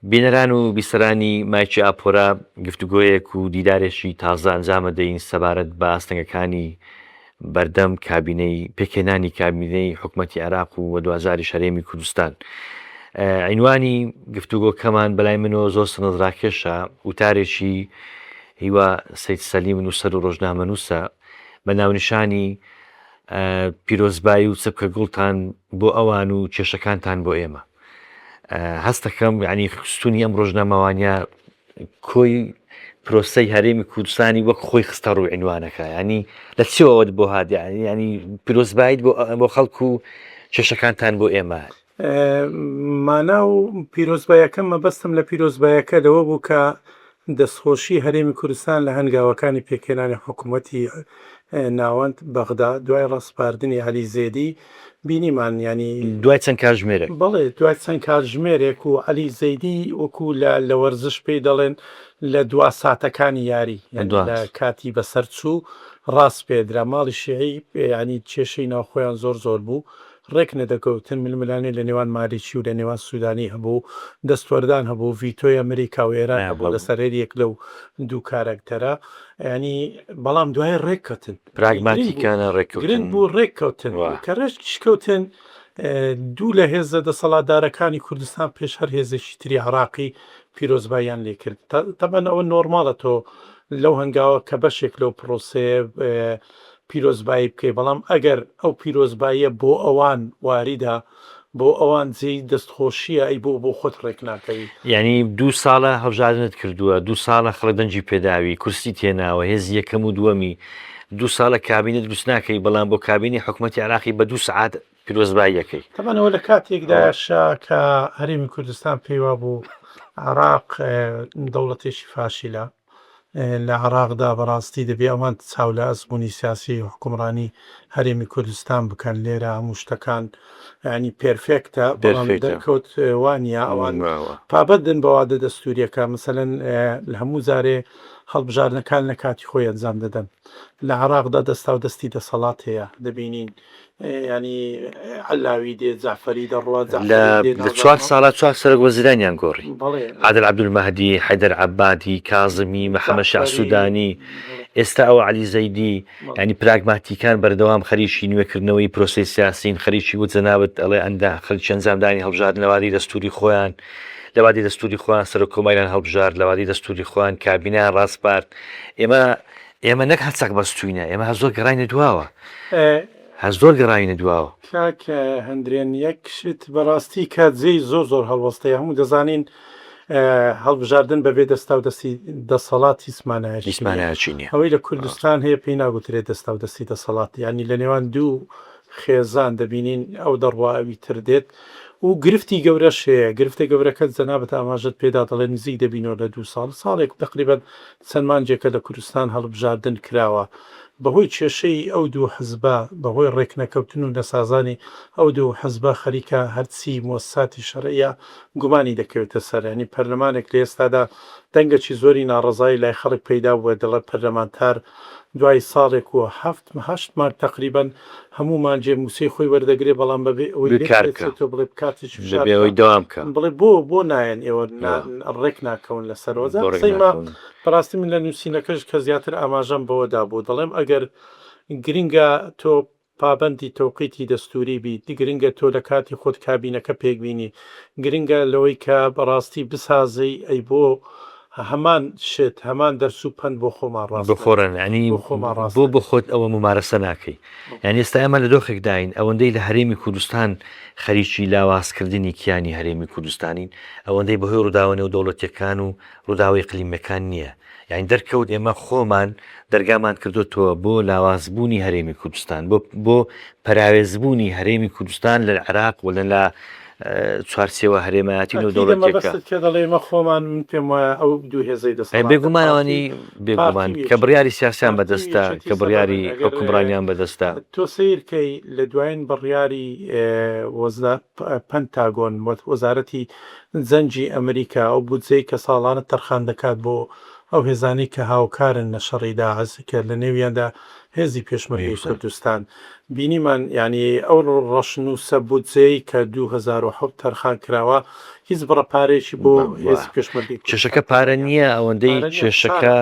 بینەران و بیسەرانی مایکی ئاپۆرا گفتوگۆیەک و دیدارێکی تازە ئەنجامەدەین سەبارەت بە ئاستەنگەکانی بەردەم کابینەی پێکهێنانی کابینەی حکومەتی عێراق و وە دواجاریش هەرێمی کوردستان. عینوانی گفتوگۆکەمان بەلای منەوە زۆر سەرنجڕاکێشە، وتارێکی هیوا سەید سەلیم نووسەر و ڕۆژنامەنووسە بە ناونیشانی پیرۆزبایی و چەپکە گوڵتان بۆ ئەوان و کێشەکانتان بۆ ئێمە. هەستەکەم یعنی ستونی ئەم ڕۆژنامەوانە کۆی پرۆسەی هەرێمی کوردستانی وەک خۆی خستە ڕووی عینوانەکە ینی لە چیەوەت بۆ هات ینی پیرۆزبایت بۆ خەڵک و کێشەکانتان بۆ ئێمە. مانا و پیرۆزبایەکە مەبەستم لە پیرۆزبایەکە لەوە بوو کە دەستخۆشی هەرێمی کوردستان لە هەنگاوەکانی پێکهێنانی حکوومەتی ناوەند بەغدا دوای ڕاسپاردنی عەلی زێدی بینیمان یانی. دوای چەند کاتژمێرێک. بەڵێ دوای چەند کاتژمێرێک و عەلی زەیدی وەکو لە لە وەرزش پێی دەڵێن لە دوا ساتەکانی یاری یانی لە کاتی بەسەر چوو ڕاسپێردرا ماڵی شیعی یانی کێشەی ناوخۆیان زۆر زۆر بوو ڕێک نەدەکەوتن، ململانێ لە نێوان مالیکی و لە نێوان سودانی هەبوو، دەستوەردان هەبوو، ڤیتۆی ئەمریکا و ئێران هەبوو لەسەر هەر یەک لەو دوو کارەکتەرە، یانی بەڵام دوای ڕێککەوتن. پراگماتیکانە ڕێککەوتن. گرنگ بوو ڕێککەوتن. کە ڕێکیش کەوتن، دوو لە هێزە دەسەڵاتدارەکانی کوردستان پێش هەر هێزێکی تری عێراقی پیرۆزباییان لێ کرد. تەبعەن ئەوە نۆرماڵە تۆ لەو هەنگاوە کە بەشێک لەو پرۆسەیە پیرۆزبایی بکەی، بەڵام ئەگەر ئەو پیرۆزباییە بۆ ئەوان واریدە، بۆ ئەوان جێی دەستخۆشییە، ئەی بۆ بۆ خۆت ڕێک ناکەوی؟ یانی دوو ساڵە هەڵبژاردنت کردووە، دوو ساڵە خەڵک دەنگی پێداوی، کورسیت هێناوە، هێزی یەکەم و دووەمی، دوو ساڵە کابینە دروست ناکەی، بەڵام بۆ کابینەی حکومەتی عێراقی بە دوو سەعات پیرۆزبایی ئەکەی. تەبعەن ئەوە لە کاتێکدایە شا کە هەرێمی کوردستان پێی وابوو عێراق دەوڵەتێکی فاشیلە، لە عێراقدا بەڕاستی دەبێ ئەوان چاو لە ئەزموونی سیاسی حوکمڕانی هەرێمی کوردستان بکەن، لێرە هەموو شتەکان یانی پێرفێکتە، بەڵام دەرکەوت وا نییە، ئەوان پابەندن بە وادە دەستوورییەکە، مەسەلەن لە هەموو جارێ هەڵبژاردنەکان لە کاتی خۆی ئەنجام دەدەن، لە عێراقدا دەستاودەستی دەسەڵات هەیە، دەبینین یانی عەلاوی دێ جەعفەری دەڕوا جەعفەری دێ لە چوار ساڵا چوار سەرۆک وەزیرانیان گۆڕی عادل عەبدولمەهدی حەیدەر عەبادی کازمی محەمەد شیاع سودانی ئێستا ئەوە عەلی زەیدی یانی پراگماتیکان بەردەوام خەریکی نوێکردنەوەی پرۆسەی سیاسین خەریکی وت جەنابت ئەڵێ ئەندا خەریکی ئەنجامدانی هەڵبژاردن لە وادەی دەستوری خۆیان لە وادەی دەستوری خۆیان سەرۆک کۆماریان هەڵبژارد لە وادەی دەستوری خۆیان کابینەیان ڕاسپارد ئێمە ئێمە نەک هەر چەق بەستووینە، ئێمە هەر زۆر گەڕاینە دواوە. هەر زۆر گەڕاوینە دواوە. کاک هەندرێن یەک شت بەڕاستی کە جێی زۆر زۆر هەڵوەستەیە هەموو دەزانین هەڵبژاردن بەبێ دەستاودەستی دەسەڵات هیچ مانایەکی هیچ مانایەکی نییە. ئەوەی لە کوردستان هەیە پێی ناگوترێت دەستاودەستی دەسەڵات یانی لە نێوان دوو خێزان دەبینین ئەو دەڕوا ئەوی تر دێت و گرفتی گەورەش هەیە گرفتە گەورەکە جەنابت ئاماژەت پێدا دەڵێ نزیک دەبینەوە لە دوو ساڵ ساڵێک تەقریبەن چەند مانگێکە لە کوردستان هەڵبژاردن کراوە، بەهۆی کێشەی ئەو دوو حزبە، بەهۆی ڕێکنەکەوتن و نەسازانی ئەو دوو حزبە خەریکە هەرچی موەسساتی شەرعیە گومانی دەکەوێتە سەر، یانی پەرلەمانێک لە ئێستادا دەنگەکی زۆری ناڕەزایی لای خەڵک پەیدا بووە دەڵێ پەرلەمانتار دوای ساڵێک و هەفت هەشت مانگ تەقریبەن هەموو مانگێ مووچەی خۆی وەردەگرێ بەڵام بەبێ ئەوەی بێ کار بکا. لێک بڵێ بکاتێکی فشار بەبێ ئەوەی بکا دەوام بکا. بڵێ بۆ بۆ نایەن ئێوە نا ڕێک ناکەون لەسەرەوە جا بۆ ڕێک قسەی ما ناکەون. بەڕاستی من لە نووسینەکەش کە زیاتر ئاماژەم بەوە دابوو دەڵێم ئەگەر گرنگە تۆ پابەندی تەوقیتی دەستووری بیت، گرنگە تۆ لە کاتی خۆت کابینەکە پێکبینی، گرنگە لەوەی کە بەڕاستی بسازێی، ئەی بۆ هەمان شت، هەمان دەرس و پەند بۆ خۆمان ڕاست بۆ خۆڕن یانی بۆ خۆمان ڕاست بۆ بۆ خۆت ئەوە مومارەسە ناکەی یانی ئێستا ئێمە لە دۆخێکداین ئەوەندەی لە هەرێمی کوردستان خەریکی لاوازکردنی کیانی هەرێمی کوردستانین ئەوەندەی بەهۆی ڕووداوە نێودەوڵەتیەکان و ڕووداوە ئیقلیمیەکان نییە یانی دەرکەوت ئێمە خۆمان دەرگامان کردۆتەوە بۆ لاوازبوونی هەرێمی کوردستان بۆ بۆ پەراوێزبوونی هەرێمی کوردستان لە عێراق و لە لە چوارچێوە هەرێمایەتی و ئەکیدە نێودەوڵەتیەکە. مەبەستت کە دەڵێی ئێمە خۆمان من پێم وایە ئەو دوو هێزەی ئەی دەسەڵاتە بێگومان پارتی ئەوانی بێگومان پارتی و کە یەکێتی بڕیاری سیاسیان پارتی و بەدەستە یەکێتی کە سەبەبن بڕیاری ئەگەر حوکمڕانیان بەدەستە. تۆ سەیر کەی لە دوایین بڕیاری وەزا پەنتاگۆن وەزارەتی جەنگی ئەمریکا ئەو بودجەی کە ساڵانە تەرخان دەکات بۆ. ئەو هێزانەی کە هاوکارن لە شەڕی داعس کە لە نێویاندا هێزی پێشمەرگەی کوردستان بینیمان یانی ئەو ڕەشنووسە بودجەیەی کە 2007 تەرخان کراوە هیچ بڕە پارەیەکی بۆ هێزی پێشمەرگەی کوردستان کێشەکە پارە نییە ئەوەندەی کێشەکە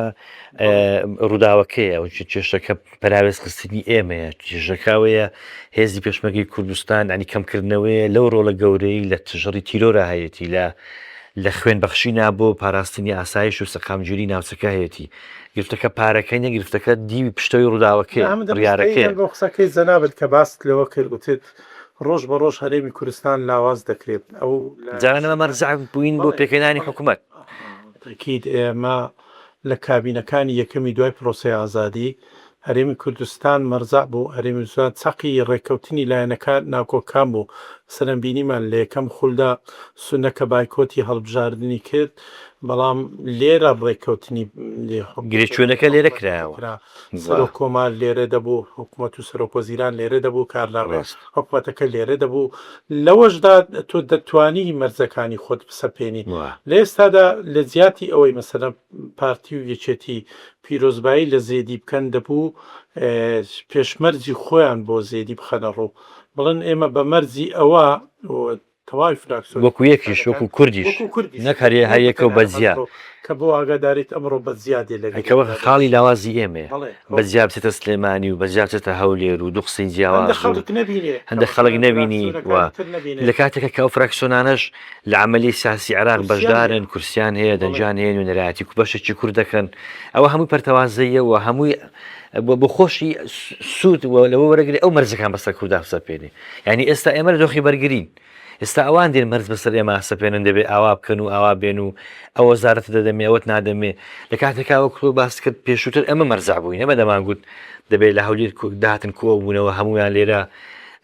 ڕووداوەکەیە ئەو کێشەکە پەراوێزخستنی ئێمەیە، کێشەکە ئەوەیە هێزی پێشمەرگەی کوردستان یانی کەمکردنەوەیە لەو ڕۆڵە گەورەی لە شەڕی تیرۆرا هەیەتی لە لە خوێن بەخشینا بۆ پاراستنی ئاسایش و سەقامگیری ناوچەکە هەیەتی گرفتەکە پارەکە نیە گرفتەکە دیوی پشتەوەی ڕووداوەکەیە بڕیارەکەیە. بۆ قسەکەی جەنابت کە باست لەوە کرد گوتت ڕۆژ بە ڕۆژ هەرێمی کوردستان لاواز دەکرێت ئەو جاران ئەمە مەرجەع بووین بۆ پێکهێنانی حکومەت. تەئکید ئێمە لە کابینەکانی یەکەمی دوای پرۆسەی ئازادی، هەرێمی کوردستان مەرجەع بوو، هەرێمی کوردستان چەقی ڕێککەوتنی لایەنەکان ناکۆکان بوو، مەسەلەن بینیمان لە یەکەم خولدا سوننە کە بایکۆتی هەڵبژاردنی کرد، بەڵام لێرە ڕێککەوتنی گرێچوێنەکە لێرە کرایەوە. کرا، سەرۆک کۆمار لێرە دەبوو، حکومەت و سەرۆک وەزیران لێرە دەبوو، کارنامەی حکومەتەکە لێرە دەبوو، لەوەشدا تۆ دەتوانی مەرجەکانی خۆت بسەپێنی. لە ئێستادا لە جیاتی ئەوەی مەسەلەن پارتی و یەکێتی پیرۆزبایی لە زێدی بکەن دەبوو پێشمەرجی خۆیان بۆ زێدی بخەنە ڕوو بڵێن ئێمە بە مەرجی ئەوە تەواوی فراکسیۆنە وەکو یەکیش کوردستانەکان وەکو کوردیش وەکو کوردیش نەک هەر نەک هەر بە یەکە و تەنها بە جیا. ئەمڕۆ کە بۆ ئاگاداریت ئەمڕۆ بە جیا دێ لە کە وەک گرێکدا خاڵی دەچێت. لاوازی ئێمەیە بەڵێ بە ئەو جیا بچێتە سلێمانی و بە جیا بچێتە هەولێر و دوو قسەی هەندە جیاواز و خەڵک نەبینێ کە هەندە خەڵک مەسەلەن نەبینی و فراکسیۆنەکانی تر نەبینێ. لە کاتێکا کە ئەو فراکسیۆنانەش لە عەمەلی سیاسی عێراق کورسیان بەشدارن هەیە. کورسیان هەیە بەڵێ. دەنگیان هەیە نوێنەرایەتی بەشێکی کورد دەکەن ئەوە هەمووی پەرتەوازەییە و هەمووی بۆ خۆشی سوود لەوە وەرەگرێ ئەو مەرجەکان بەسەر کوردا بسەپێنێ یانی ئێستا ئێمە لە دۆخی بەرگرین ئێستا ئەوان دێن مەرج بەسەر ئێمە ئاسەپێنن دەبێ ئاوا بکەن و ئاوا بێن و ئەو وەزارەتە دەدەمێ ئەوەت نادەمێ لە کاتێکا وەک تۆ باست کرد پێشووتر ئێمە مەرجع بووین ئێمە دەمانگوت دەبێت لە هەولێر داهاتن کۆ بوونەوە هەموویان لێرە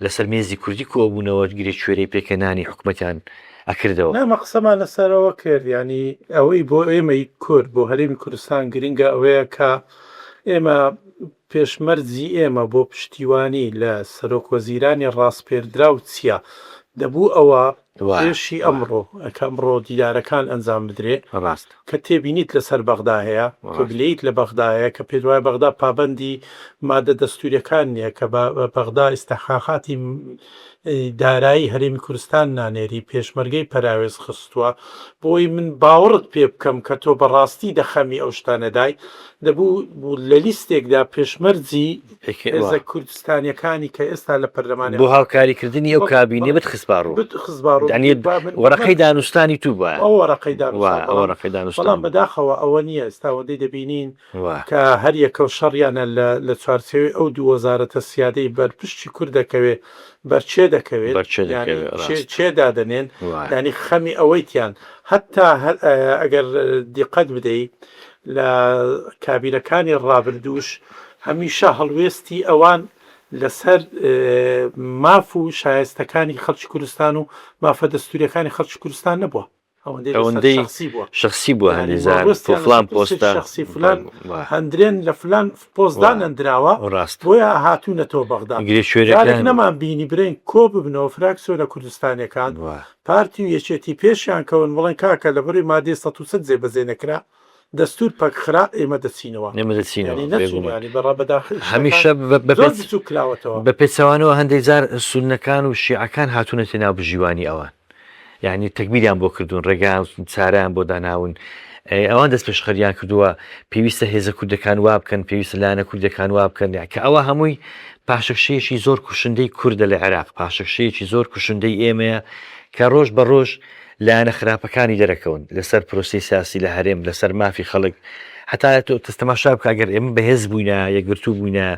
لەسەر مێزی کوردی کۆ بوونەوە گرێ کوێرەی پێکهێنانی حکومەتیان ئەکردەوە. نا ئەمە قسەمان لەسەر ئەوە کرد یانی ئەوەی بۆ ئێمەی کورد بۆ هەرێمی کوردستان گرنگە ئەوەیە کە ئێمە پێشمەرجی ئێمە بۆ پشتیوانی لە سەرۆک وەزیرانی ڕاسپێردراو چیە؟ دەبوو ئەوە پێشی ئەمڕۆ کە ئەمڕۆ دیدارەکان ئەنجام بدرێ کە تێبینیت لەسەر بەغدا هەیە، کە گلەییت لە بەغدا هەیە، کە پێت وایە بەغدا پابەندی مادە دەستووریەکان نیە، کە بەغدا ئیستحقاقاتی دارایی هەرێمی کوردستان نانێری، پێشمەرگەی پەراوێز خستووە، بۆی من باوەڕت پێ بکەم کە تۆ بە ڕاستی دە خەمی ئەو شتانەدای، دەبوو لە لیستێکدا پێشمەرجی هێزە کوردستانیەکانی کە ئێستا لە پەرلەمانی بۆ هاوکاری کردنی ئەو کابینەیە بتخستبا ڕوو. بتخستبا ڕوو. یانی وەرەقەی دانوستانی تو بوایە. ئەو وەرەقەی دانوستان. ئەو وەرەقەی دانوستان. بەڵام بەداخەوە ئەوە نییە ئێستا ئەوەندەی دەبینین کە هەر یەکەو شەڕیانە لە لە چوارچێوەی ئەو دوو وەزارەتە سیادەی بەر پشتی کورد دەکەوێ بەر چێ دەکەوێت بەر چێ یانی دەکەوێ چێ ڕاست چێ دادەنێن وایە. یانی خەمی ئەوەیتیان هەتا هەر ئەگەر دیقەت بدەی لە کابینەکانی ڕابردووش هەمیشە هەڵوێستی ئەوان لەسەر ماف و شایستەکانی خەڵکی کوردستان و مافە دەستوریەکانی خەڵکی کوردستان نەبووە. ئەوەندەی لەسەر ئەوەندەی شەخسی بووە شەخسی بووە یانی هەندێ جار بۆ مەبەستیان لەسەر فلان پرسێکی پۆستە شەخسی فلان وا هەندرێن لە فلان پۆست وا دانەندراوە ڕاست بۆیە هاتوونەتەوە بەغدا گرێ جارێک کوێرەکان نەمان بینی برێن کۆ ببنەوە فراکسیۆنە کوردستانیەکان وا پارتی و یەکێتی پێشیان کەون بڵێن کاکە لەبەرەی مادەی 140 جێبەجێ نەکرا دەستور پەکخرا ئێمە دەچینەوە ئێمە دەچینەوە یانی نەچوون بێگومان یانی بەڕا بەداخی شتەکان هەمیشە بە بە زۆر پێچ بچووک کراوەتەوە. بە پێچەوانەوە هەندێک جار سوننەکان و شیعەکان هاتوونەتە ناوبژیوانی ئەوان یانی تەگبیریان بۆ کردوون، ڕێگایان چارەیان بۆ داناون، ئەوان دەستپێشخەریان کردووە، پێویستە هێزە کوردەکان وا بکەن، پێویستە لایەنە کوردەکان وا بکەن، کە ئەوە هەمووی پاشەکشەیەکی زۆر کوشندەی کوردە لە عێراق، پاشەکشەیەکی زۆر کوشندەی ئێمەیە کە ڕۆژ بە ڕۆژ لایەنە خراپەکانی دەرەکەون لەسەر پرۆسەی سیاسی لە هەرێم، لەسەر مافی خەڵک، هەتا تۆ تەماشا بکە ئەگەر ئێمە بەهێز بووینە، یەکگرتوو بووینە،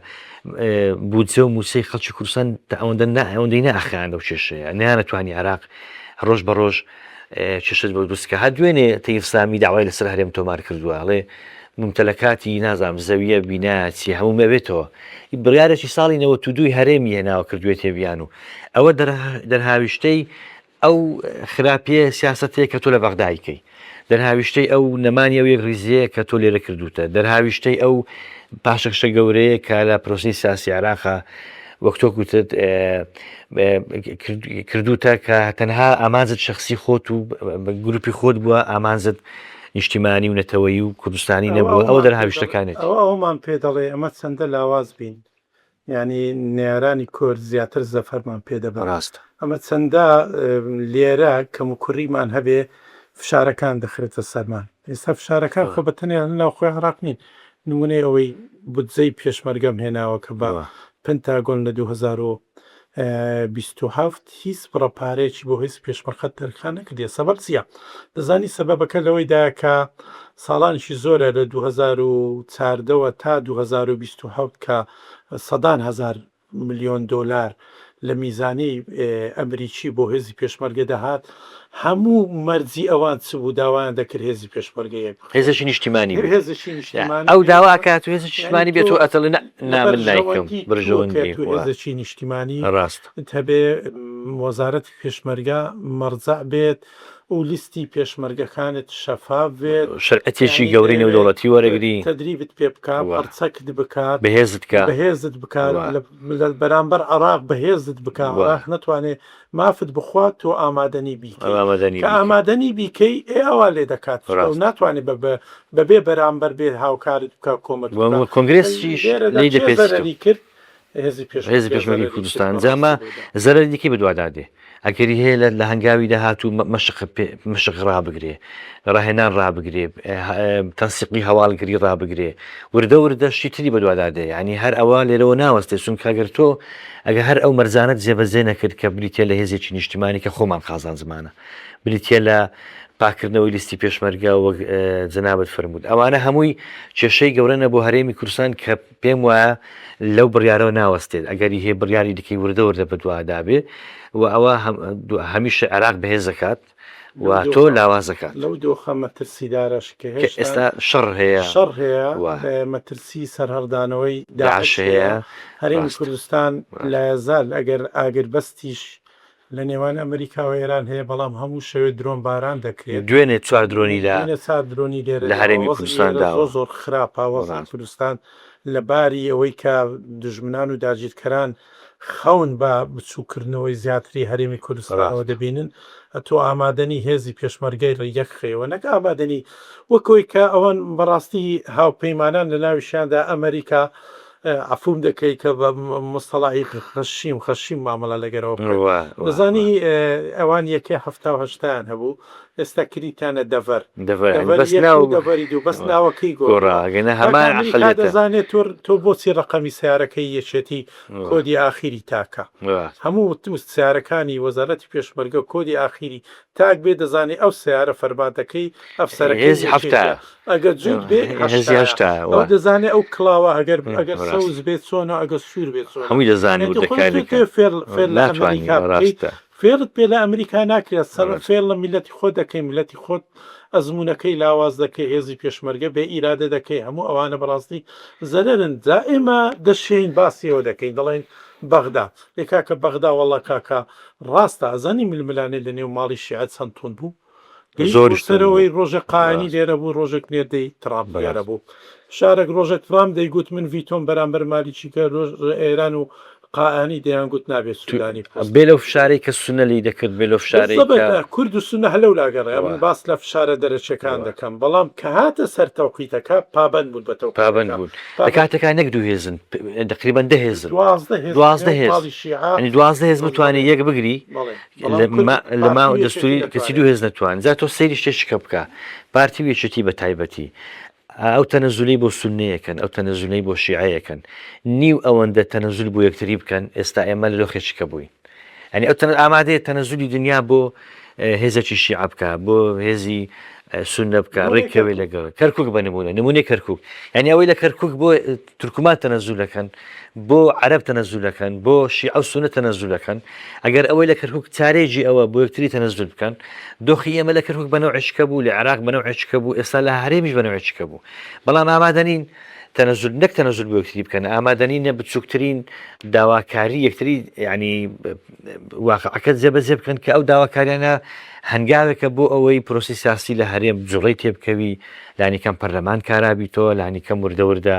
بودجە و مووچەی خەڵکی کوردستان تا ئەوەندە نا ئەوەندەی نائەخایان لەو کێشەیە نەیانەتوانی عێراق ڕۆژ بە ڕۆژ کێشەت بۆ دروست کە هەر دوێنێ تەیف سامی داوای لەسەر هەرێم تۆمار کردووە ئەڵێ ممتەلەکاتی نازانم زەویە بینایە چی هەموو مەبێتەوە بڕیارێکی ساڵی 92 هەرێمی هێناوە کردوێتێ بیان و ئەوە دەرهاویشتەی ئەو خراپیە سیاسەتەیە کە تۆ لە بەغدا ئەیکەی، دەرهاویشتەی ئەو نەمانی ئەو یەکڕیزیەیە کە تۆ لێرە کردووتە، دەرهاویشتەی ئەو پاشەکشە گەورەیە کە لە پرۆسەی سیاسی عێراقا وەک تۆ گوتت کردووتە کە تەنها ئامانجت شخصی خۆت و گروپی خۆت بووە ئامانجت. نیشتیمانی و نەتەوەیی و کوردستانی نەبووە ئەوە دەرهاویشتەکانێتی. ئەوە ئەوەمان پێ دەڵێ ئەمە چەندە لاواز بین یانی نەیارانی کورد زیاتر زەفەرمان پێ دەبەن. ڕاستە. ئەمە چەندە لێرە کەموکوڕیمان هەبێ فشارەکان دەخرێتە سەرمان. ئێستا فشارەکان خۆ بە تەنیا لە ناوخۆی عێراق نین. نموونەی ئەوەی بودجەی پێشمەرگەم هێناوە کە بە پنتاگۆن لە 2027 هیچ بڕە پارەیەکی بۆ هێزی پێشمەرقە تەرخان نەکردیە. سەبەب چیە؟ دەزانی سەبەبەکە لەوەیدایە کە ساڵانێکی زۆرە لە 2014 وە تا 2027 کە سەدان هەزار ملیۆن دۆلار لە میزانیەی ئەمریکی بۆ هێزی پێشمەرگە دەهات، هەموو مەرجی ئەوان چ بوو داوایان دەکرد هێزی پێشمەرگە یەک بخرێت. هێزێکی نیشتیمانی بێت. هێزێکی نیشتیمانی ئەو بێت. داوا ئەکات و هێزێکی یانی نیشتیمانی بێت تۆ و ئەتڵێ نا لە نا من نایکەم بەرژەوەندی تۆ کە بەرژەوەندی تۆ وا هێزێکی نیشتیمانی ڕاستە. هەبێ وەزارەتی پێشمەرگە مەرجەع بێت و لیستی پێشمەرگەکانت شەفاف بێت شەرعەتێکی یانی گەورەی دەیەوێ نێودەوڵەتی وەرەگری. تەدریبت پێ بکا وا. پەڕچەکت بکات بەهێزت کا. بەهێزت بکا وا. لە لە بەرامبەر عێراق بەهێزت بکا وا. عێراق نەتوانێ مافت بخوا تۆ ئامادەنی بیکەی ئامادەنی کە بیکەی. ئامادەنی بیکەی ئێ ئەوا لێ دەکات چونکە ئەو ڕاستە. ناتوانێ بە بە بەبێ بەرامبەر بێ هاوکارت بکا کۆمەکت وە بکا وە کۆنگرێسیش لێرەدا لێی کێ دەپێچیتەوە. زەرەری کرد هێزی هێزی پێشمەرگە پێشمەرگەی زەرەری کرد کوردستان بە جا ئەمە ڕاستی لەودا. زەرەری دیکەی بەدوادا دێ ئەگەری هەیە لە لە هەنگاوی داهاتوو مەشق پێ مەشق ڕابگرێ ڕاهێنان ڕابگرێ تەنسیقی هەواڵگری ڕابگرێ وردە وردە شتی تری بەدوادا دێ یانی هەر ئەوە لێرەوە ناوەستێ چونکە گەر تۆ ئەگەر هەر ئەو مەرجانەت جێبەجێ نەکرد کە بریتیە لە هێزێکی نیشتیمانی کە خۆمان قازانجمانە بریتیە لە پاکردنەوەی لیستی پێشمەرگە وەک جەنابت فەرمووت ئەوانە هەمووی کێشەی گەورەنە بۆ هەرێمی کوردستان کە پێم وایە لەو بڕیارەوە ناوەستێت ئەگەری هەیە بڕیاری دیکەی وردە وردە بەدوادا بێ و ئەوە هەمیشە عێراق بەهێز دەکات و تۆ لاواز دەکات. لەو دۆخە مەترسیدارەش کە کە هێشتا ئێستا شەڕ هەیە شەڕ هەیە، و مەترسی سەرهەڵدانەوەی داعش داعش هەیە، هەیە هەرێمی ڕاستە. کوردستان لایەزال ئەگەر ئاگربەستیش لە نێوان ئەمریکا و ئێران هەیە، بەڵام هەموو شەوێ درۆن باران دەکرێت. دوێنێ چوار درۆنی لە دوێنێ چار درۆنی لێرە لە داوە. هەرێمی وەزعی کوردستان ئێرە داوە. زۆر زۆر خراپە. وەزعی ڕاست. کوردستان لە باری ئەوەی کە دوژمنان و داگیرکەران خەون بە بچووککردنەوەی زیاتری هەرێمی کوردستانەوە ڕاستە. دەبینن، ئەتۆ ئامادەنی هێزی پێشمەرگەی یەک خەیەوە نەک ئامادەنی وەک ئەوەی کە ئەوان بەڕاستی هاوپەیمانان لە ناویشیاندا ئەمریکا عەفوم دەکەی کە بە مستەڵاحی خەشیم خەشیم مامەڵە لەگەرەوە بکەن دەزانی ئەوان یەکەی حەفتا و هەشتایان هەبوو ئێستا کریتانە دەڤەر دەڤەر یەک و دەڤەری دوو بەس ناوەکەی گۆڕا کاکە ئەمریکا دەزانێت تۆ تۆ بۆچی ڕەقەمی سەیارەکەی یەکێتی کۆدی ئاخیری تاکە هەموو سەیارەکانی وەزارەتی پێشمەرگە کۆدی ئاخیری تاک بێ دەزانێ ئەو سەیارە فەرماندەکەی ئەفسەرەکەی یەکێتیە ئەگەر جووت بێ هەشتایە ئەو دەزانێ ئەو کڵاوە ئەگەر ئەگەر سەوز بێ چۆنە ئەگەر سوور بێ چۆنە هەمووی دەزانێ یانی تۆ خۆی وردەکاری تۆ دەکا فێڵ فێڵ لە ناتوانی ئەمریکا بکەی ڕاستە فێڵت پێ لە ئەمریکا ناکرێت سەر ڕاستە فێڵ لە میللەتی خۆت دەکەی میللەتی خۆت ئەزموونەکەی لاواز دەکەی هێزی پێشمەرگە بێ ئیرادە دەکەی هەموو ئەوانە بەڕاستی زەرەرن جا ئێمە دەشێین باسی ئەوە دەکەین دەڵێین بەغدا ئێ کاکە بەغدا وەڵا کاکە ڕاستە ئەزانی ململانێ لە نێو ماڵی شیعە چەند توند بوو؟ گەیشت بۆ زۆریش توند سەرەوەی بوو ڕۆژێک قائانی ڕاست لێرە بوو ڕۆژێک نێردەی تڕامپ لێرە بەڕاست بوو شارەک ڕۆژێک تڕامپ دەیگوت من ڤیتۆم بەرامبەر مالیکی کە ڕۆژ ئێران و قائانی دەیانگوت نابێت تو سودانی پۆست بێ لەو فشارەی کە سوننە لێی دەکرد بێ لەو فشارەی بالضبط کە کورد و سوننە هەر لەولا گەڕێ من وا باس لە فشارە دەرەکیەکان وا دەکەم بەڵام کە هاتە سەر تەوقیتەکە پابەند بوون بە پابەند تەوقیتەکە بوون لە پابەند کاتێکا نەک دوو هێزن تەقریبەن دە هێزن 12 هێز 12 نێو هێز ماڵی شیعە یعنی 12 هێز بەڵێ بتوانێت یەک بگری بەڵێ بەڵام کورد لە ما پارتی و یەکێتی دەستوری کەچی نەتوانێت. دوو هێز نەتوان جا تۆ سەیری شتێکە بکە پارتی و یەکێتی بە تایبەتی ئەو تەنەزولەی بۆ سوننەیەکەن ئەو تەنەزولەی بۆ شیعەیەکەن نیو ئەوەندە تەنەزول بۆ یەکتری بکەن ئێستا ئێمە لە دۆخێکیکە بووین یعنی ئەو تەنە ئامادەیە تەنەزولی دنیا بۆ هێزێکی شیعە بکە بۆ هێزی سوننە بکە نمونەی ڕێککەوێ کەرکوک. لەگەڵ کەرکک بە نمونە نمونەی کەرکک یعنی ئەوەی لە کەرکک بۆ تورکمان تەنەزولەکەن بۆ عەرەب تەنەزولەکەن بۆ شیعە و سوننە تەنەزولەکەن ئەگەر ئەوەی لە کەرکک چارێکی ئەوە بۆ یەکتری تەنەزول بکەن دۆخی ئێمە لە کەرکک بە نەوعێکە بوو لە عێراق بە نەوعێکە بوو ئێستا لە هەرێمیش بە نەوعێکە بوو بەڵام ئامادەنین تەنەزول نەک تەنەزول بۆ یەکتری بکەن ئامادەنین نە بچووکترین داواکاری یەکتری ینی واقعەکە جێبەجێ بکەن کە ئەو داواکاریانە هەنگاوێکە بۆ ئەوەی پرۆسی سیاسی لە هەرێم جوڵەی تێبکەوی لانیکەم پەرلەمان کارابیتەوە لانیکەم وردە وردە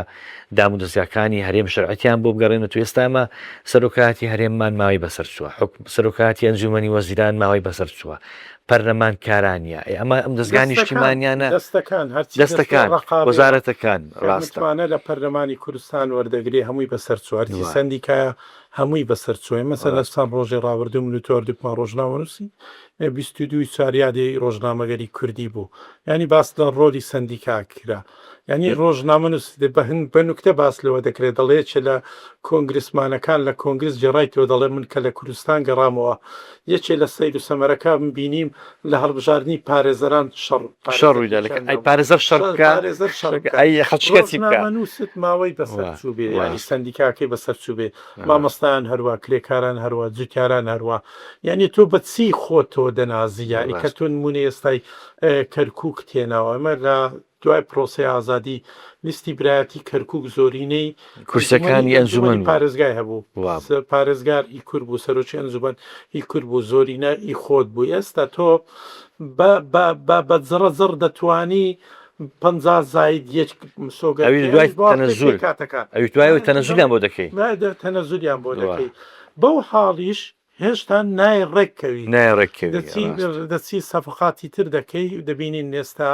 دام و دەزگاکانی هەرێم شەرعەتیان بۆ بگەڕێنێت و ئێستا ئەمە سەرۆکایەتی هەرێممان ماوەی بەسەر چووە حکوم سەرۆکایەتی ئەنجومەنی وەزیران ماوەی بەسەر چووە. پەرلەمانکارانە، ئێ ئەمە ئەم دەزگا دەستەکان، نیشتیمانیانە، دەستەکان، هەرچی دەستەی دەستەکان، ڕەقابەیە وەزارەتەکان، کە ڕاستە. متمانە لە پەرلەمانی کوردستان وەردەگرێ هەمووی بەسەر چووە، هەرچی وا. سەندیکایە هەمووی بەسەر چووە. مەسەلەن ڕاستە. چەند ڕۆژی ڕابردوو من و تۆ هەردووکمان ڕۆژنامەنووسین، 22 ی چوار یادی ڕۆژنامەگەری کوردی بوو، یانی باس لە ڕۆلی سەندیکا کرا. یانی ڕۆژنامەنووس بە هن بە نوکتە باس لەوە دەکرێت دەڵێ یەکێ لە کۆنگرسمانەکان لە کۆنگرس گێڕایتەوە دەڵێ من کە لە کوردستان گەڕامەوە یەکێ لە سەیر و سەمەرەکان بینیم لە هەڵبژاردنی پارێزەران شەڕ شەڕ پارێزەر ڕوویدا لە پیشان ئەی داو پارێزەر شەڕ شەڕ بکا پارێزەر شەڕ بکا ئەی خەڵکی چی بکا ڕۆژنامەنووست ماوەی بەسەر وا چووبێ وا یانی سەندیکاکەی بەسەر چووبێ وا. مامۆستایان هەروا کرێکاران هەروا جوتیاران هەروا یانی تۆ بە چی خۆتەوە دەنازی یانی کە ڕاست. تۆ نموونەی ئێستای کەرکووکت هێناوە ئەمە لە دوای پرۆسەی ئازادی لیستی برایەتی کەرکوک زۆرینەی کورسیەکانی ئەنجومەنی ئەنجومەن بوو. پارێزگای هەبوو وابوو. پارێزگار ئی کورد بوو سەرۆکی ئەنجومەن ئی کورد بوو زۆرینە ئی خۆت بوو ئێستا تۆ بە بە بە بە جڕە جڕ دەتوانی 50 زاید یەک مسۆگەر ئەویش بکەی دوای ئەویش بە واسطەی تەنەزول پێکهاتەکان ئەویش دوای ئەوەی تەنەزولیان بۆ دەکەی. تەنەزولیان بۆ وا. دەکەی بەو حاڵیش هێشتا نای ڕێک کەوی. نای ڕێک کەوی دەچی ڕاستە. دەچی سەفقاتی تر دەکەی دەبینین ئێستا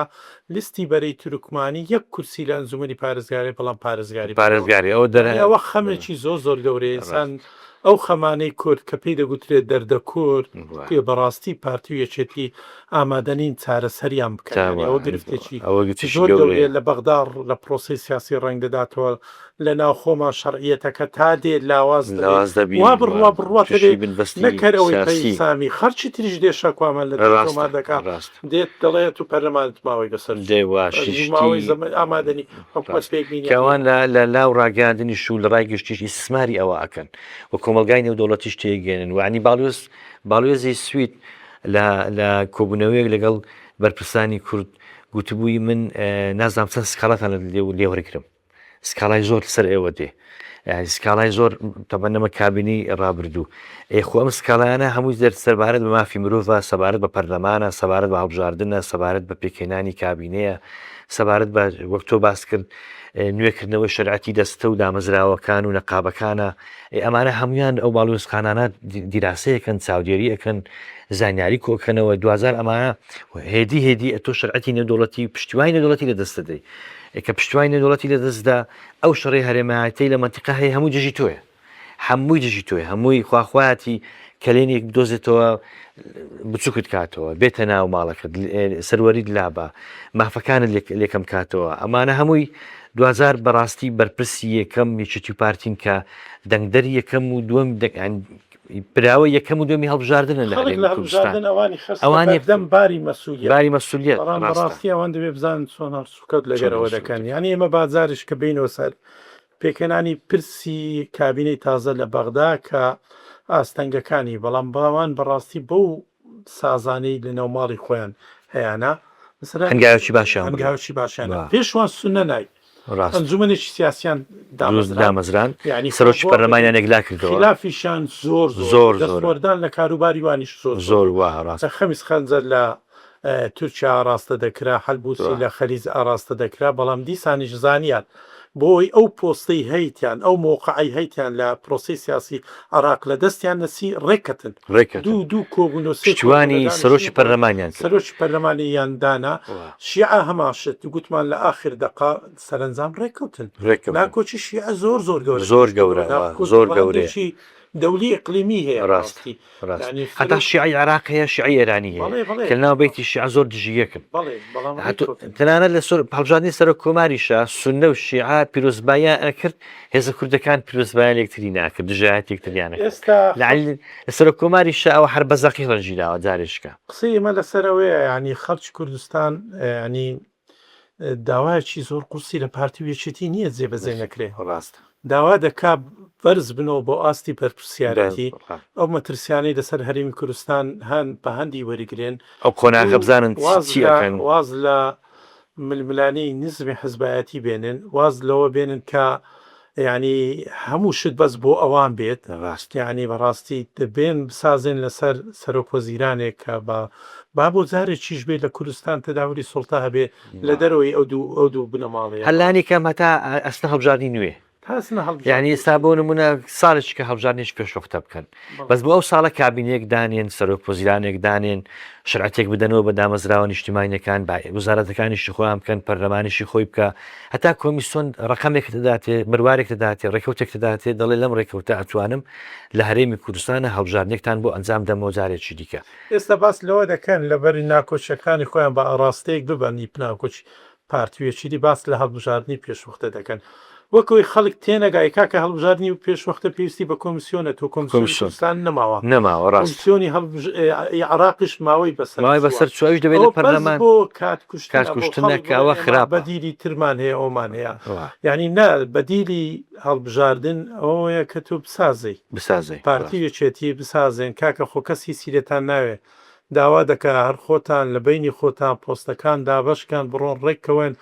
لیستی بەرەی تورکمانی یەک کورسی لە ئەنجومەنی پارێزگارێ بەڵام پارێزگاری بردەوە. پارێزگاری ئەوە دەر یانی ئەوە خەمێکی زۆر زۆر گەورەیە ئینسان ڕاست. ئەو خەمانەی کورد کە پێی دەگوترێت دەردە کورد وا. کێ بەڕاستی پارتی و یەکێتی ئامادە نین چارەسەریان بکەن تا یانی وا ئەوە گرفتێکی ئەوە گرفتێکی زۆر گەورەیە گەورەیە. لە بەغدا لە پرۆسەی سیاسی ڕەنگ دەداتەوە لە ناوخۆمان شەرعیەتەکە تا دێ لاواز دەبێ لاواز دەبین وا و بڕوا بڕوا تووشی دەبێ بنبەستی نەک هەر ئەوەی سیاسی. پەیسامی خەڵکی تریش دێ شەکوامان لە دژ ڕاستە تۆمار دەکا ڕاستە. دێت دەڵێ تو پەرلەمانت ماوەی بەسەر دێ چوو وا شتی ماوەی زەمەن ئامادەنی حکومەت ڕاست پێک بینی کە ئەوان لە لە لاو ڕاگەیاندنیش و لە ڕای گشتیش ئیستسماری ئەوە ئەکەن و کۆمەڵگای نێودەوڵەتیش تێیگەیەنن و یانی باڵیۆز باڵیۆزی سوید لە لە کۆبوونەوەیەک لەگەڵ بەرپرسانی کورد گوتبووی من نازانم چەند سکاڵاتان لێ لێ وەرگرم سکاڵای زۆر سەر ئێوە دێ سکاڵای زۆر تەبەنەمە کابینی ڕابردوو ئێ خۆ ئەم سکاڵایانە هەمووی دەر سەربارەت بە مافی مرۆڤە سەبارەت بە پەرلەمانە سەبارەت بە هەڵبژاردنە سەبارەت بە پێکهێنانی کابینەیە سەبارەت بە وەک تۆ باس کرد نوێکردنەوەی شەرعەتی دەستە و دامەزراوەکان و نەقابەکانە ئەمانە هەمویان ئەو باڵوێزخانانە دیراسەیەکەن چاودێری ئەەکەن زانیاری کۆکەنەوە دوجار ئەمانە هێدی هێدی ئەتۆ شەرعەتی نێودەوڵەتی پشتیوانی نێودەوڵەتی لە دەست دەدەی کە پشتیوانی نێودەوڵەتی لە دەستدا ئەو شەڕی هەرێمایەتەی لە مەنتیقە هەیە هەموو دژی تۆیە هەمووی دژی تۆیە هەمووی خواخوایەتی کەلێنێک بدۆزێتەوە بچووکت کاتەوە بێتە ناو ماڵەکەت سەروەریت لابا مافەکانت لێکەم کاتەوە ئەمانە هەمووی دوجار بەڕاستی بەرپرسی یەکەم یەکێتی و پارتین کە دەنگدەری یەکەم و دووەم براوە یەکەم و دووەمی هەڵبژاردنن لە خەڵک هەرێمی لە کوردستان. هەڵبژاردن ئەوانی خستە ئەوانی بەردەم باری مەسولیەت. باری مەسولیەت بەڵام ڕاستە. بەڕاستی ئەوان دەبێ بزانن چۆن هەڵسوکەوت چۆن لەگەر ئەوە هەڵسوکەوت دەکەن. دەکەن. یانی ئێمە با جارێک کە بێینەوە سەر پێکهێنانی پرسی کابینەی تازە لە بەغدا کە ئاستەنگەکانی، بەڵام باوان بەڕاستی بەو سازانەی لە ناو ماڵی خۆیان هەیانە مەسەلەن هەنگاوێکی باشیان بڕی. هەنگاوێکی باشیان وا. پێشوان سوننە نای. ڕاستە. ئەنجومەنێکی سیاسیان دروست دامەزراند دامەزراند یانی خۆ سەرۆکی بۆ پەرلەمانیان یەکلا کردەوە. خیلافیشیان زۆر زۆر زۆر زۆرە. دەستوەردان لە کاروباری وانیش زۆر زۆر زۆر وا ڕاستە. خەمیس خەنجەر لە تورکیا ئاڕاستە دەکرا، حەلبوسی وا. لە خەلیج ئاڕاستە دەکرا، بەڵام دیسانیش زانیان بۆی ئەو پۆستەی هەیتیان، ئەو مەوقعەی هەیتیان لە پرۆسەی سیاسی عێراق لە دەستیان نەچی، ڕێککەتن. ڕێککەتن. دوو دوو کۆبوونەوە سێ کۆبوونەوە پشتیوانی دانیشتن سەرۆکی و پەرلەمانیان کرد. سەرۆکی پەرلەمانیان دانا. وا. شیعە هەمان شت گوتمان لە ئاخر دەقە سەرەنجام ڕێککەوتن. ڕێککەوتن. ناکۆکی شیعە زۆر زۆر گەورە زۆر پێش گەورە کەوتووە. وا ناکۆکی زۆر گەورەیە. ڕەهەندێکی دەولی ئیقلیمی هەیە ڕاستە بەڕاستی. ڕاستە. یانی هەتا سەرۆک شیعەی عێراق هەیە شیعەی ئێرانی هەیە بەڵێ بەڵێ کە لەناو بەیتی شیعە زۆر دژی یەکن. بەڵێ بەڵام هەتۆ ڕێککەوتن. تەنانەت لە سەر هەڵبژاردنی سەرۆک کۆماریشا سوننە و شیعە پیرۆزباییان ئەکرد هێزە کوردەکان پیرۆزباییان لە یەکتری ناکرد دژایەتی یەکتریان ئەکرد. ئێستا لە خەڵک عەلی سەرۆک کۆماریشا ئەوە هەر بە زەقی ڕەنگی داوە جارێکیکە. قسەی ئێمە لەسەر ئەوەیە یانی خەڵکی کوردستان یانی داوایەکی زۆر قورسی لە پارتی و یەکێتی نییە جێبەجێ نەکرێ. ڕاستە. داوا دەکا بەرز بنەوە بۆ ئاستی بەرپرسیارێتی، ئەو مەترسیانەی لەسەر هەرێمی کوردستان هەن بە هەندی وەریگرێن. ئەو قۆناغە دوو، بزانن واز چی لە ئەکەن. واز لە ململانێی نزمی حزبایەتی بێنن، واز لەوە بێنن کە یانی هەموو شت بەس بۆ ئەوان بێت. ڕاستە. یانی بەڕاستی دەبێن بسازێن لەسەر سەرۆک وەزیرانێک کە بە با بۆ جارێکیش بێ لە کوردستان تەداولی سوڵتە هەبێ لە دەرەوەی ئەو دوو ئەو دوو بنەماڵەیە هەر بەڕاستی. لانی کەم هەتا ئەچنە هەڵبژاردنی نوێ. تاسنە هەڵبژاردنێکی. یانی ئێستا بۆ نمونە ساڵێکی کە هەڵبژاردنێکی پێشوەختە بکەن بەس بۆ ئەو ساڵە کابینەیەک دانێن سەرۆک وەزیرانێک دانێن شەرعەتێک بدەنەوە بە دامەزراوە نیشتیمانیەکان با وەزارەتەکانیشی خۆیان بکەن پەرلەمانیشی خۆی بکە هەتا کۆمیسۆن ڕقەمێک دەداتێ بروارێک دەداتێ ڕێکەوتێک دەداتێ دەڵێ لەم ڕێکەوتە ئەتوانم لە هەرێمی کوردستانە هەڵبژاردنێکتان بۆ ئەنجام دەمەوە جارێکی دیکە. ئێستا باس لەوە دەکەن لەبەری ناکۆکیەکانی خۆیان بە ئاڕاستەیەک ببەن ی ناکۆکی پارتی و یەکیتی باس لە هەڵبژاردنی پێشوەختە دەکەن وەک ئەوەی خەڵک تێنەگای کاکە هەڵبژاردنی پێشوەختە پێویستی بە کۆمیسیۆنە تۆ کۆمیسیۆنی کۆمیسیۆن کوردستان نەماوە نەماوە ڕاستە. کۆمیسیۆنی هەڵبژ ی عێراقیش ماوەی بەسەر ماوەی چووە بەسەر چووە ئەویش دەبێت لە ئەوە بەس پەرلەمان بۆ کات کوشتنە کات بۆ کوشتنە خەڵک کە بڵێ ئەوە ئێمە خراپە. بەدیلی ترمان هەیە ئەومان هەیە وا. یانی نا بەدیلی هەڵبژاردن ئەوەیە کە تۆ بسازێی بسازێی پارتی ڕاستە. و یەکێتی بسازێن کاکە خۆ کەس هیچی لێتان ناوێ داوا دەکا هەر خۆتان لە بەینی خۆتان پۆستەکان دابەش کەن بڕۆن ڕێک کەون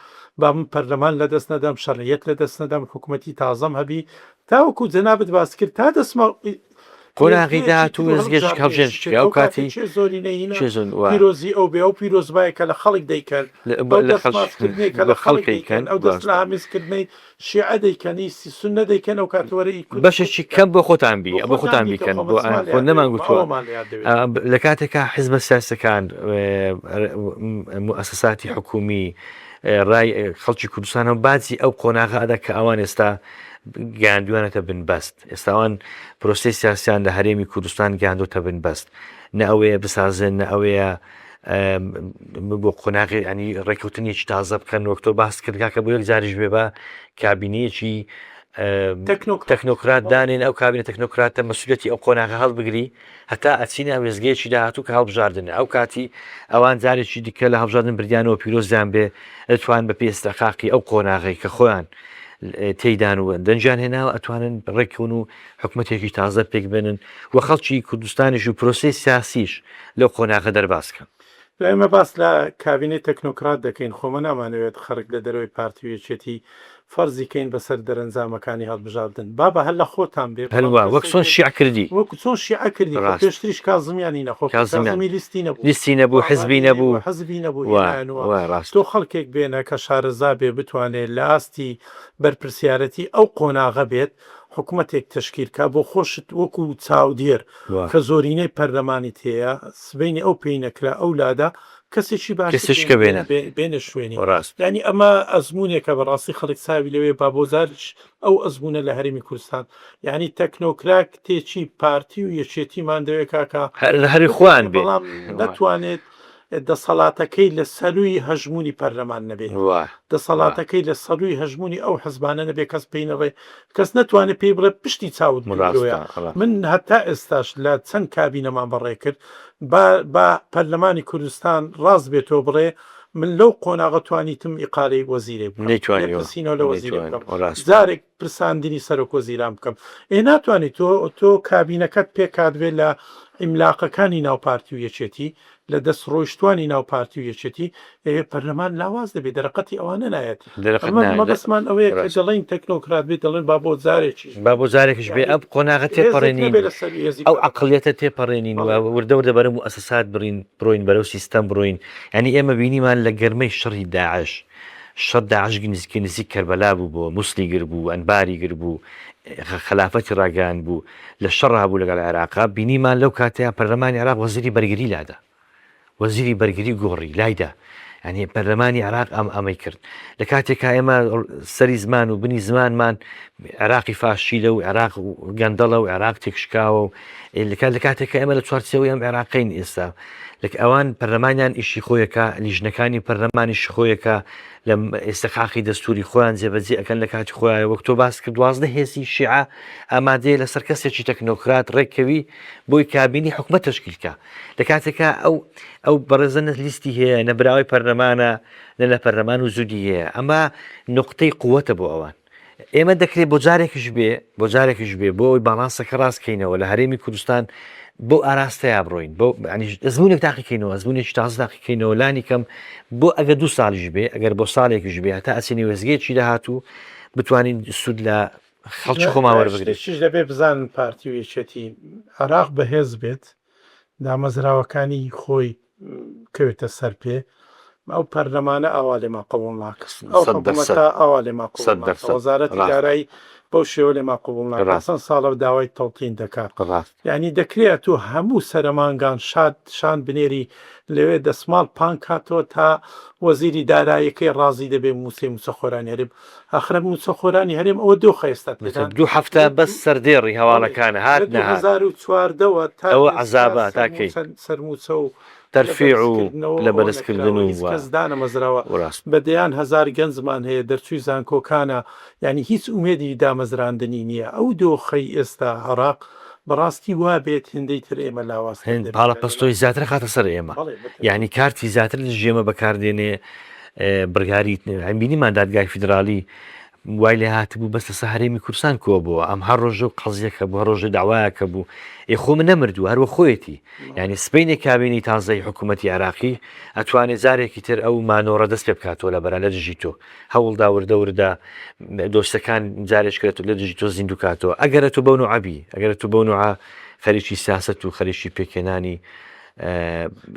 با من پەرلەمان لە دەست نەدەم شەرعیەت لە دەست نەدەم حکومەتی تازەم هەبی تاوەکو جەنابت باست کرد تا دەسمە قۆناغی وێستگەیەکی داهاتوو تر و وێستگەیەکی هەڵبژاردنێکی هەڵبژێن تر ئەو ئەو کاتی کاتی کێ زۆرینەی هینا کێ زۆر وا پیرۆزی ئەو بێ ئەو پیرۆزبایە کە لە خەڵک دەیکەن لە ئەو لە دەست خەڵک ماچکردنەی کە بە لە خەڵک خەڵک دەیکەن ئەیکەن ئەو دەست لە ڕاستە. ئامێزکردنەی شیعە دەیکەن ئی سوننە دەیکەن ئەو کات وەرە ئی کورد خۆی بەشێکی دەیکات کەم بۆ خۆتان بی بۆ بۆ خۆتان خۆتان بیکە بیکەن خۆ بۆ مەچمان لە خۆ یاد نەمان دەوێت گوتووە ئەوەمان لە یاد دەوێت. لە کاتێکا حزبە سیاسەکان موئەسەساتی حکومی ڕای خەڵکی کوردستانەوە باجی ئەو قۆناغە ئەدا کە ئەوان ئێستا گەیاندویانەتە بنبەست ئێستا ئەوان پرۆسەی سیاسیان لە هەرێمی کوردستان گەیاندۆتە بنبەست نە ئەوەیە بسازێن نە ئەوەیە بۆ قۆناغی ینی ڕێککەوتنێکی تازە بکەن وەک تۆ باس کرد کاکە بۆ یەک جاریش بێ بە کابینەیەکی تەکنۆکرات دانێن ئەو کابینە تەکنۆکراتە مەسولەتی ئەو قۆناغە هەڵبگری هەتا ئەچینە وێزگەیەکی داهاتوو کە هەڵبژاردنە ئەو کاتی ئەوان جارێکی دیکە لە هەڵبژاردن بردیانەوە پیرۆزیان بێ ئەتوان بە پێی ئیستحقاقی ئەو قۆناغەی کە خۆیان تێیدان و دەنگیان هێناوە ئەتوانن ڕێککەون و حکومەتێکی تازە پێک بێنن و خەڵکی کوردستانیش و پرۆسەی سیاسیش لەو قۆناغە دەرباز کەن. جا ئێمە باس لە کابینەی تەکنۆکرات دەکەین، خۆ مە نامانەوێت خەرک لە دەرەوەی پارتی و یەکێتی فەرزی کەین بەسەر دەرەنجامەکانی هەڵبژاردن. بابە هەر لە خۆتان بێ، هەر بەڵام وا وەک کەسێک چۆن بێت شیعە کردی. وەکو چۆن شیعە کردی، خۆ ڕاست. پێشتریش کازمیانی نە، خۆ کازمیان. کازمی لیستی نەبوو، لیستی نەبوو، حزبی باڵانی نەبوو، نەبوو. حزبی نەبوو، وا هێنایانەوە. وا ڕاست. تۆ خەڵکێک بێنە کە شارەزا بێ، بتوانێ لە ئاستی بەرپرسیارەتی ئەو قۆناغە بێت، حکومەتێک تەشکیل کا بۆ خۆشت وەکو چاودێر کە زۆرینەی پەرلەمانیت هەیە سبەینێ ئەو پێی نەکرا ئەو لادا کەسێکی باشتر کەسێکی بێنە بێنە شوێنی یانی ئەمە ئەزموونێکە بەڕاستی خەڵک چاوی لەوێ با بۆ جارێکیش ئەو ئەزموونە لە هەرێمی کوردستان یانی تەکنۆکراکتێکی پارتی و یەکێتیمان دەوێ کاکە هەر خۆیان بێ بەڵام نەتوانێت دەسەڵاتەکەی لە سەرووی هەژموونی پەرلەمان نەبێت، دەسەڵاتەکەی لە سەرووی هەژموونی ئەو حزبانە نەبێت کەس پێی نەڵێ، کەس نەتوانێت پێی بڵێ پشتی چاوت دوو درۆیە. من هەتا ئێستاش لە چەند کابینەمان بەڕێ کرد، با با پەرلەمانی کوردستان ڕاست بێتەوە بڵێ من لەو قۆناغە توانیتم ئیقالەی وەزیرێک بکەم، لێپرسینەوە لە وەزیرێک بکەم، جارێک پرساندنی سەرۆک وەزیران بکەم. ئێ ناتوانی تۆ تۆ کابینەکەت پێکهاتبێت لە عیملاقەکانی ناو پارتی و یەکێتی، لە دەست ڕۆیشتوانی ناو پارتی و یەکێتی، ئێ پەرلەمان لاواز دەبێت، دەرەقەتی ئەوانە نایەت. دەرەقەت ئەمە نایەت. مەبەستمان ئەوەیە کە ڕاست. دەڵێین تەکنۆکرات بێت، دەڵێن با بۆ جارێکیش با بۆ جارێکیش بێ یانی ئەم قۆناغە هێزێک تێپەڕێنین، نەبێت لە سەرووی هێزی ئەو پەرلەمان. عەقڵیەتە تێپەڕێنین و بەڵێ. وردە وردە بەرەو موئەسەسات بڕین بڕۆین، بەرەو سیستەم بڕۆین. یانی ئێمە بینیمان لە گەرمەی شەڕی داعش، شەڕ داعش نزیکەی نزیک کەربەلا بوو بۆ موسڵی گر بوو ئەنباری گر بوو خەلافەتی ڕاگەیاند بوو لە شەڕا بوو لەگەڵ عێراقا بینیمان لەو کاتەیان پەرلەمانی عێراق وەزیری بەرگری لادا وەزیری بەرگری گۆڕی لایدا یعنی پەرلەمانی عێراق ئەم ئەمەی کرد لە کاتێکا ئێمە سەری زمان و بنی زمانمان عێراقی فاشیلە و عێراق گەندەڵە و عێراق تێکشکاوە و لە کاتێکا ئێمە لە چوارچێوەی ئەم عێراقین ئێستا لەک ئەوان پەرلەمانیان ئیشی خۆیەکە لیژنەکانی پەرلەمانیش خۆیەکە لە ئێستەقاقی دەستوری خۆیان جێبەجێ ئەکەن لە کاتی خۆیان وەک تۆ باس کرد 12 هێزی شیعە ئامادەیە لەسەر کەسێکی تەکنۆکرات ڕێککەوی بۆی کابینی حکومەت تەشکیلکە لە کاتێکا ئەو ئەو بەڕێزە نە لیستی هەیە نە براوەی پەرلەمانە نە لە پەرلەمان و زودی هەیە ئەمە نقطەی قوتە بۆ ئەوان ئێمە دەکرێت بۆ جارێکیش بێ بۆ جارێکیش بێ بۆ ئەوەی باڵانسەکە ڕاست کەینەوە لە هەرێمی کوردستان بۆ ئاراستەیا بڕۆین بۆ ئەزمونێک تاقیکەینەوە ئەزمونێکی تازە تاقیکەینەوە لانی کەم بۆ ئەگەر دوو ساڵیش بێ ئەگەر بۆ ساڵێکیش بێ هەتا ئەچینی وێستگەیەکی داهاتوو بتوانین سوود لە خەڵکی خۆمان وەربگرین. شتێکیش دەبێ بزانن پارتی و یەکێتی عێراق بەهێز بێت دامەزراوەکانی خۆی بکەوێتە سەر پێ. ئەو پەرلەمانە ئاوا لێمان قبوڵ ناکا، ئەو حکومەتە ئاوا لێمان قبوڵ ناکا، وەزارەتی دارایی بەو شێوە لێمان قبوڵ ناکا، چەند ساڵە داوای تەوتین دەکات. یانی دەکرێ ئەتوو هەموو سەرەمانگان شاد شان بنێری لەوێ دەسماڵ پان کاتەوە تا وەزیری دارایەکەی ڕازی دەبێ مووچەی مووچەخۆرانی هەرێم ئاخر مووچەخۆرانی هەرێم ئەوە دۆخە ئێستا تێدا دوو هەفتە بەس سەردێڕی هەواڵەکانە هات نەهات. لە 2014 وە تا ئەوە عەزابە تا کەی؟ سەرمووچە و تەرفیع و پلە بەرزکردن و هیچ کەس دانەمەزراوە بە دەیان هەزار گەنجمان هەیە دەرچووی زانکۆکانە یانی هیچ ئومێدی دامەزراندنی نییە ئەو دۆخەی ئێستا عێراق بەڕاستی وا بێت هێندەی تر ئێمە لاوازتر هێند دەبین. پاڵەپەستۆی زیاتر خاتە سەر ئێمە یانی کارتی زیاتر دژی ئێمە بەکاردێنێ بڕیاری بینیمان دادگای فیدراڵی وای لێ هاتبوو بەس لەسەر هەرێمی کوردستان کۆ بووە ئەم هەر ڕۆژە و قەزیەکە بوو هەر ڕۆژە داوایەکە بوو ئێ خۆ من نەمردووە هەروە خۆیەتی یعنی سبینێ کابینی تازەی حکوومەتی عێراقی ئەتوانێ جارێکی تر ئەو مانۆڕە دەست پێ بکاتەوە لە بەرە لە دژی تۆ هەوڵدا وردە وردە دۆستەکان جارێک کرێت لە دژی تۆ زیندوو کاتەوە ئەگەرە تۆ بەو نوعەبی ئەگەرە تۆ بەو نوعە خەریکی سیاست و خەریکی پێکهێنانی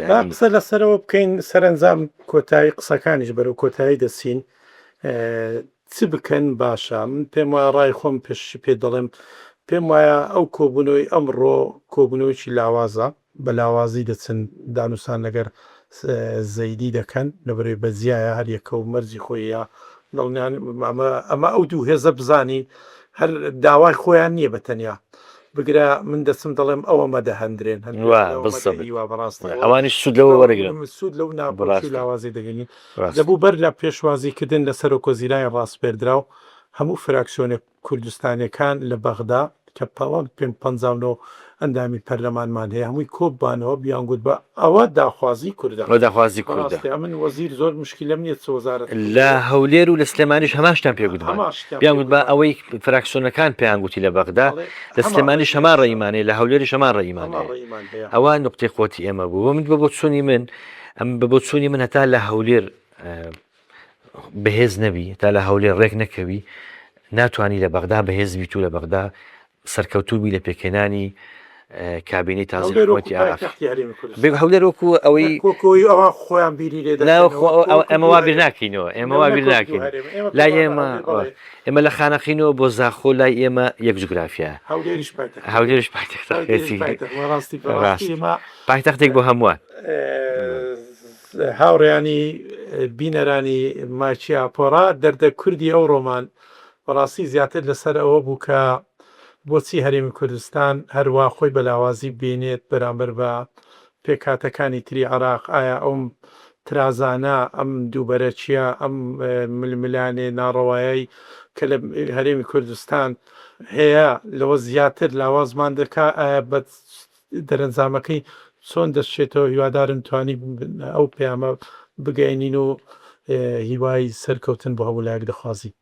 با قسە لەسەرەوە بکەین سەرەنجام کۆتایی قسەکانیش بەرەو کۆتایی دەچین چ بکەن باشە؟ من پێم وایە ڕای خۆم پێشی پێ دەڵێم، پێم وایە ئەو کۆبوونەوەی ئەمڕۆ کۆبوونەوەیەکی لاوازە، بە لاوازی دەچن دانوسان لەگەر زەیدی دەکەن، لەبەرئەوەی بە جیایە هەر یەکە و مەرجی خۆی هەیە، دڵنیان ئەمە ئەمە ئەو دوو هێزە بزانین هەر داوای خۆیان نییە بە تەنیا، بگرە من دەچم دەڵێم ئەوە مەدە هەندرێن هەندرێن وا ئەوە مەدە بالضبط هیوا بەڕاستی ئەوە ئەوانیش سوود لەوە وەرەگرن سوود لەو ناکۆکی و بەڕاستە. لاوازی دەبینین. ڕاستە. دەبوو بەر لە پێشوازیکردن لە سەرۆکوەزیرانی ڕاسپێردراو، هەموو فراکسیۆنە کوردستانیەکان لە بەغدا کە 59 ئەندامی پەرلەمانمان هەیە هەمووی کۆببانەوە بیانگوتبا ئەوە داخوازی کوردە. ئەوە داخوازی کوردە. بەڕاستی ئەمن وەزیر زۆر مشکیلەم نیە چ وەزارەتێکی لە هەیە. هەولێر و لە سلێمانیش هەمان شتیان پێ گوتبان. هەمان شتیان پێ بیانگوتبا گوتبان. ئەوەی فراکسیۆنەکان پێیان گوتی لە بەغدا، بەڵێ لە هەمان سلێمانیش ڕەئی هەمان هەیە. ڕەئیمان هەیە، لە هەولێریش هەمان ڕەئیمان هەمان هەیە. ڕەئیمان هەیە. ئەوە نوقتەی قوەتی ئێمە بوو. من بە بۆچوونی من ئەم بە بۆچوونی من هەتا لە هەولێر بەهێز نەبی تا لە هەولێر ڕێک نەکەوی ناتوانانی لە بەغدا بەهێز بیت و لە بەغدا سەرکەوتوبی لە پێکهێنانی کابینەی تازەی حکومەتی عێراق بێ هەولێر وەکو ئەوەی کۆکۆی ئەوان خۆیان بیری لێ ئێمە وا بیر ناکەینەوە ئێمە وا بیر ناکەین لای ئێمە ئێمە لە خانەقینەوە بۆ زاخۆ لای ئێمە یەک جوگرافیا هەولێریش پایتەختی پایتەختێک بۆ هەمووان. هاوڕێیانی بینەرانی ماچی ئاپۆرا دەردە کوردی ئەوڕۆمان بەڕاستی زیاتر لەسەر ئەوە بوو کە بۆچی هەرێمی کوردستان هەروا خۆی بە لاوازی بینێت بەرامبەر بە پێکهاتەکانی تری عێراق، ئایا ئەو ترازانە، ئەم دووبەرەکییە، ئەم ململانێ ناڕەوایەی کە لە هەرێمی کوردستان هەیە لەوە زیاتر لاوازمان دەکا؟ ئایا بە دەرەنجامەکەی چۆن دەشچێتەوە؟ هیوادارم توانی ئەو پەیامە بگەیەنین و هیوای سەرکەوتن بۆ هەموو لایەک دەخوازین.